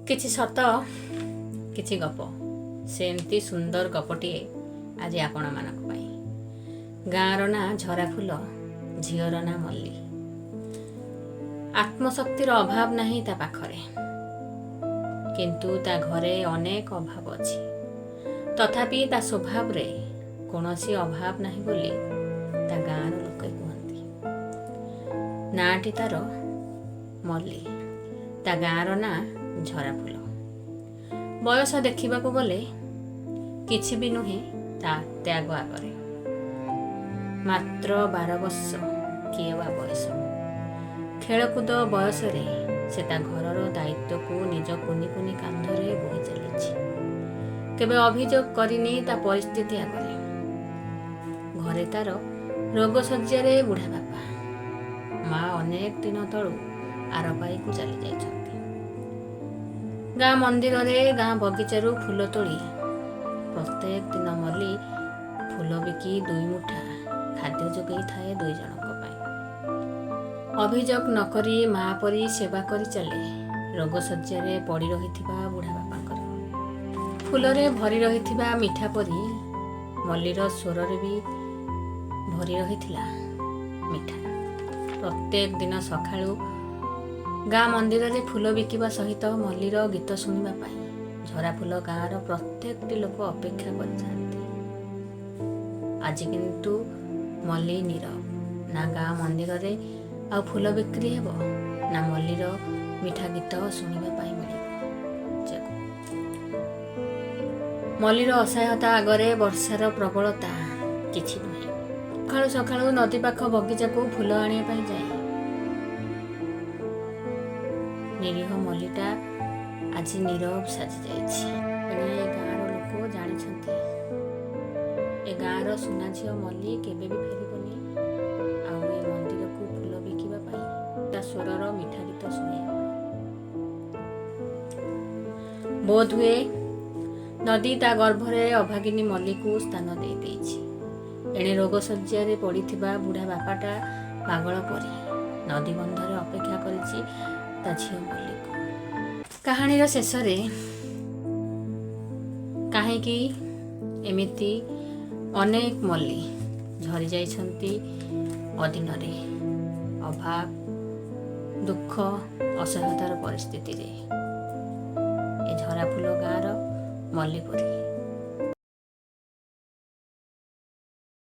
କିଛି ସତ, କିଛି ଗପ। ସେମିତି ସୁନ୍ଦର ଗପଟିଏ ଆଜି ଆପଣମାନଙ୍କ ପାଇଁ। ଗାଁର ନାଁ ଝରାଫୁଲ, ଝିଅର ନାଁ ମଲ୍ଲି। ଆତ୍ମଶକ୍ତିର ଅଭାବ ନାହିଁ ତା ପାଖରେ, କିନ୍ତୁ ତା ଘରେ ଅନେକ ଅଭାବ ଅଛି। ତଥାପି ତା ସ୍ୱଭାବରେ କୌଣସି ଅଭାବ ନାହିଁ ବୋଲି ତା ଗାଁର ଲୋକେ କୁହନ୍ତି। ନାଁଟି ତାର ମଲ୍ଲି, ତା ଗାଁର ନାଁ ଝରାଫୁଲ। ବୟସ ଦେଖିବାକୁ ଗଲେ କିଛି ବି ନୁହେଁ ତା ତ୍ୟାଗ ଆଗରେ। ମାତ୍ର 12 ବର୍ଷ କିଏ ବା ବୟସ। ଖେଳକୁଦ ବୟସରେ ସେ ତା ଘରର ଦାୟିତ୍ୱକୁ ନିଜ କୁନି କୁନି କାନ୍ଧରେ ବୋହି ଚାଲିଛି। କେବେ ଅଭିଯୋଗ କରିନି ତା ପରିସ୍ଥିତି ଆଗରେ। ଘରେ ତାର ରୋଗଶଯ୍ୟାରେ ବୁଢ଼ା ବାପା, ମା ଅନେକ ଦିନ ତଳୁ ଆରପାରିକୁ ଚାଲି ଯାଇଛନ୍ତି। ଗାଁ ମନ୍ଦିରରେ, ଗାଁ ବଗିଚାରୁ ଫୁଲ ତୋଳି ପ୍ରତ୍ୟେକ ଦିନ ମଲ୍ଲି ଫୁଲ ବିକି ଦୁଇ ମୁଠା ଖାଦ୍ୟ ଯୋଗାଇଥାଏ ଦୁଇ ଜଣଙ୍କ ପାଇଁ। ଅଭିଯୋଗ ନ କରି ମା ପରି ସେବା କରି ଚାଲେ ରୋଗଶଯ୍ୟାରେ ପଡ଼ି ରହିଥିବା ବୁଢ଼ା ବାପାଙ୍କର। ଫୁଲରେ ଭରି ରହିଥିବା ମିଠା ପରି ମଲ୍ଲିର ସ୍ୱରରେ ବି ଭରି ରହିଥିଲା ମିଠା। ପ୍ରତ୍ୟେକ ଦିନ ସକାଳୁ ଗାଁ ମନ୍ଦିରରେ ଫୁଲ ବିକିବା ସହିତ ମଲ୍ଲିର ଗୀତ ଶୁଣିବା ପାଇଁ ଝରାଫୁଲ ଗାଁର ପ୍ରତ୍ୟେକଟି ଲୋକ ଅପେକ୍ଷା କରିଥାନ୍ତି। ଆଜି କିନ୍ତୁ ମଲ୍ଲି ନୀରବ। ନା ଗାଁ ମନ୍ଦିରରେ ଆଉ ଫୁଲ ବିକ୍ରି ହେବ, ନା ମଲ୍ଲିର ମିଠା ଗୀତ ଶୁଣିବା ପାଇଁ ମିଳିବ ନିଜକୁ। ମଲ୍ଲିର ଅସହାୟତା ଆଗରେ ବର୍ଷାର ପ୍ରବଳତା କିଛି ନୁହେଁ। ସକାଳୁ ସକାଳୁ ନଦୀ ପାଖ ବଗିଚାକୁ ଫୁଲ ଆଣିବା ପାଇଁ ଯାଏ। ନିରୀହ ମଲ୍ଲିଟା ଆଜି ନୀରବ ସାଜି ଯାଇଛି। ଏଣେ ଏ ଗାଁର ଲୋକ ଜାଣିଛନ୍ତି, ଏ ଗାଁର ସୁନା ଝିଅ ମଲ୍ଲି କେବେ ବି ଫେରିବନି ଆଉ ଏ ମନ୍ଦିରକୁ ଫୁଲ ବିକିବା ପାଇଁ, ତା ସ୍ୱରର ମିଠା ଗୀତ ଶୁଣେଇବା ପାଇଁ। ବୋଧହୁଏ ନଦୀ ତା ଗର୍ଭରେ ଅଭାଗିନୀ ମଲ୍ଲିକୁ ସ୍ଥାନ ଦେଇ ଦେଇଛି। ଏଣେ ରୋଗଶଯ୍ୟାରେ ପଡ଼ିଥିବା ବୁଢ଼ା ବାପାଟା ପାଗଳ ପରି ନଦୀ ବନ୍ଧରେ ଅପେକ୍ଷା କରିଛି ତା ଝିଅ ମଲ୍ଲିକୁ। କାହାଣୀର ଶେଷରେ କାହିଁକି ଏମିତି ଅନେକ ମଲ୍ଲି ଝରି ଯାଇଛନ୍ତି ଅଦିନରେ, ଅଭାବ, ଦୁଃଖ, ଅସହାୟତାର ପରିସ୍ଥିତିରେ, ଏ ଝରାଫୁଲ ଗାଁର ମଲ୍ଲି ପରି?